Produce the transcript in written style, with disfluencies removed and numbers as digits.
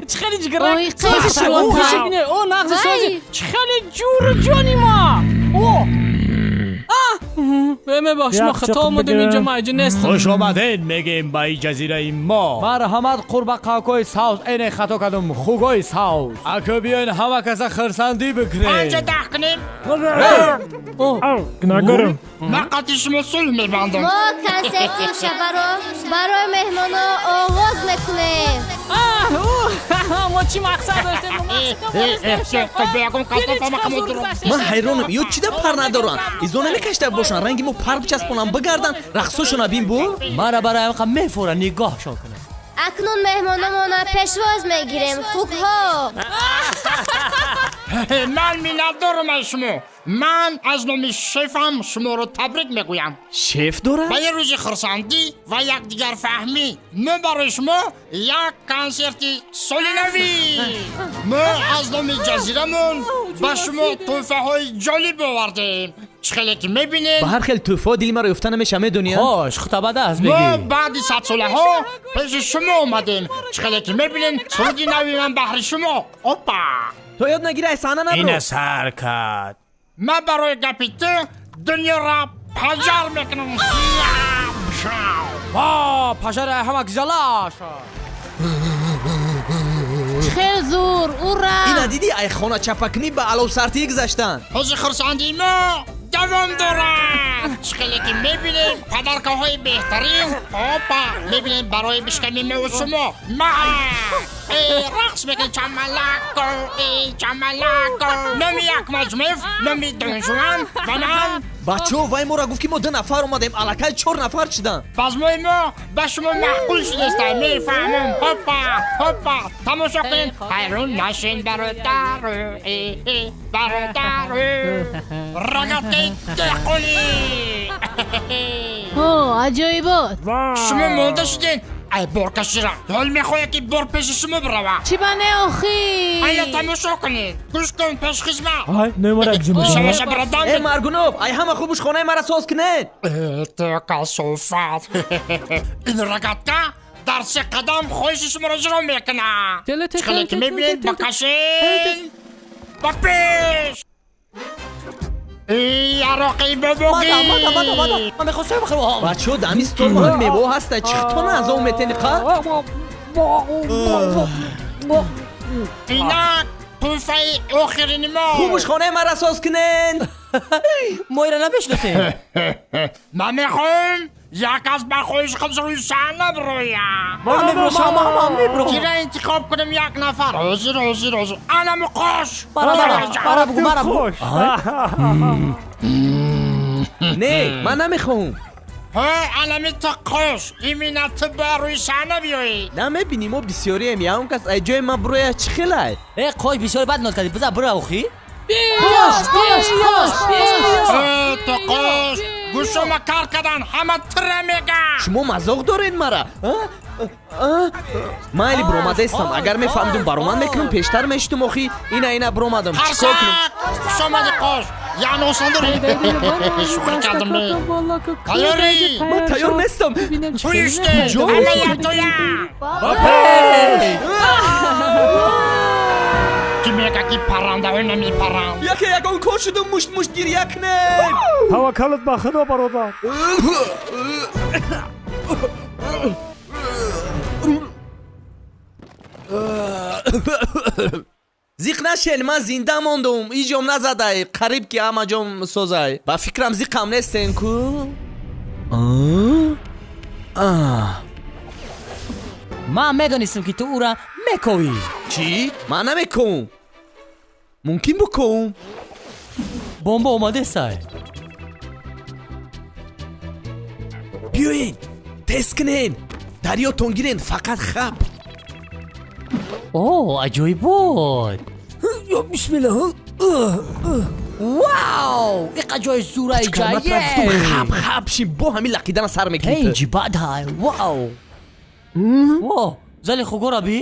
Чӣ хеле ҷигарак. О, нағзи сози. Чӣ хеле ҷуру ҷони ма. О! Мебахш, мо хато омадем инҷа, ма инҷа нестам. Хуш омадед мегем ба ин ҷазираи мо. Марҳамат, қурбақакҳои савз, эне хато кардум, хугҳои савз. Ака биёен ҳама каса хирсандӣ бикунем. Панҷа даҳ кунем. Гунаҳгорам. Ман қати шумо сулҳ мебандам. Мо консерти имшабаро барои меҳмонҳо оғоз мекунем. Мо чӣ мақсад доштем? Ман ҳайронам, ё чида пар надоранд? Изо намекашта бошанд, ранги мо пар бичаспонанд, бигардан, рақсошона бин бу. Мара барои ҳамқа мефора нигоҳшон кунам. Акнун меҳмономона пешвоз мегирем, хукҳо. Ман миннатдорам аз шумо. Ман аз номи шефам шуморо табрик мегӯям. Шеф дорад? Ба ин рӯзи хурсандӣ ва якдигарфаҳмӣ мо барои шумо як консерти соли навӣ. Мо аз номи ҷазирамон ба шумо тӯҳфаҳои ҷолиб овардем. Чӣ хеле ки мебинед, ба ҳар хел тӯҳфаҳо дили маро ёфта намеша, медонӣ? Хош, хута даст мо бигир. Баъди садсолаҳо пеши шумо омадем. Чӣ хеле ки мебинед, суруди нави ман баҳри шумо. Опа! То ёд нагирай, саҳна набро. Ина сар кард. Ман барои гапи ту дунёро паҷар мекунам. Ва, пажара ҳама гизалаш. Чӣ хел зур, ура! Ина дидӣ, ай хона чапакунӣ ба аловсартӣ гузаштанд. Ҳози хурсандии мо давом дорад. Чӣ хеле ки мебинем, падаркаҳои беҳтарин, опа, мебинем барои бишками мову шумо. Ма рақс мекунем чамалако, чамалако. Номи Акмаҷмев, номи Донжуан ва ман. Бачаҳо, вай моро гуфт, ки мо ду нафар омадем, аллакай чор нафар шуданд. Базмои мо ба шумо маъқул шудеста, мефаҳмам. Ҳопа, ҳопа, тамошо кунед. Ҳайрон нашин, бародару, бародару. Рогаткаи деҳқонӣ. О, аҷоибот! Шумо монда шудед. Ай боркашира, ҳол мехоҳед, ки бор пеши шумо бирава. Чӣ ба не охӣ? Айна тамошо кунед. Гӯш кун, пешхизмат. Ай, номара ҷумҳур. Шаваша бирадам. Э, Маргунов, ай ҳама хубуш хонаи мара соз кунед. Ту касофат. Ин рогатка дар се қадам хоҳиши шуморо иҷро мекунад. Чӣ хеле ки мебинед, ба кашин, ба пеш. Яроқи бобогӣ. Ман мехостам бихӯрам. Бачаҳо, дар ҳамин стол мо меваҳо ҳаста, чӣ хитона азоб метени қа? Инак тӯҳфаи охирини мо. Хубуш хонаи мара соз кунед. Мо ира намешиносем. Ман мехоҳам як аз ба хоҳиши худ рӯи саҳна бироям. Ман мебурам, ман мебурам. Кира интихоб кунем як нафар? Ҳозир, ҳозир, ҳозир. Анаму қош. Мара, мара, мара бугу, мара бугу. Не, ман намехоҳам. Ҳо, анами ту қош. Имина ту ба рӯи саҳна биёӣ. Намебинӣ, мо бисёрием, ягон кас ай ҷои ман бироя, чӣ хелай? Э, қош бисёр бад ноз кардӣ. Биза бира охӣ. Қош, қош, қош! Ту қош. Гӯшома кар кардан, ҳама тира мега. Шумо мазоқ доред мара? Майли, биромадаистам. Агар мефаҳмидум баромад мекунам, пештар мешитум охӣ. Ина, ина биромадам. Чӣ кор кунам? Қарсак! Хуш омадӣ, қош. Яъне осон дорӣ. Шӯхӣ кардам. Тайёрӣ? Ман тайёр нестам. Туиште, ҳама якҷоя. Ки мега, ки паррандаҳо намепаранд? Яке ягон кор шуду, мушт мушт гирья кунед. Таваккалат ба Худо, бародар. Зиқ нашен, ман зинда мондум, иҷом назадай, қариб ки ҳама ҷом созай. Ба фикрам, зиқам нестен ку. Ман медонистам, ки ту ӯра мековӣ. Чӣ? Ман намековум. Мумкин биковум. Бомба омадесай. Биёен, тест кунен, дарётон гирен, фақат хаб. О, аҷоибот! Ё бисмиллаҳ. Вау! Иқа ҷои зураи ҷае. Хаб хаб шин, бо ҳамин лақидана сар мекунӣ. Ҳеҷ бад ҳай. Вау! Во, зали хугора би?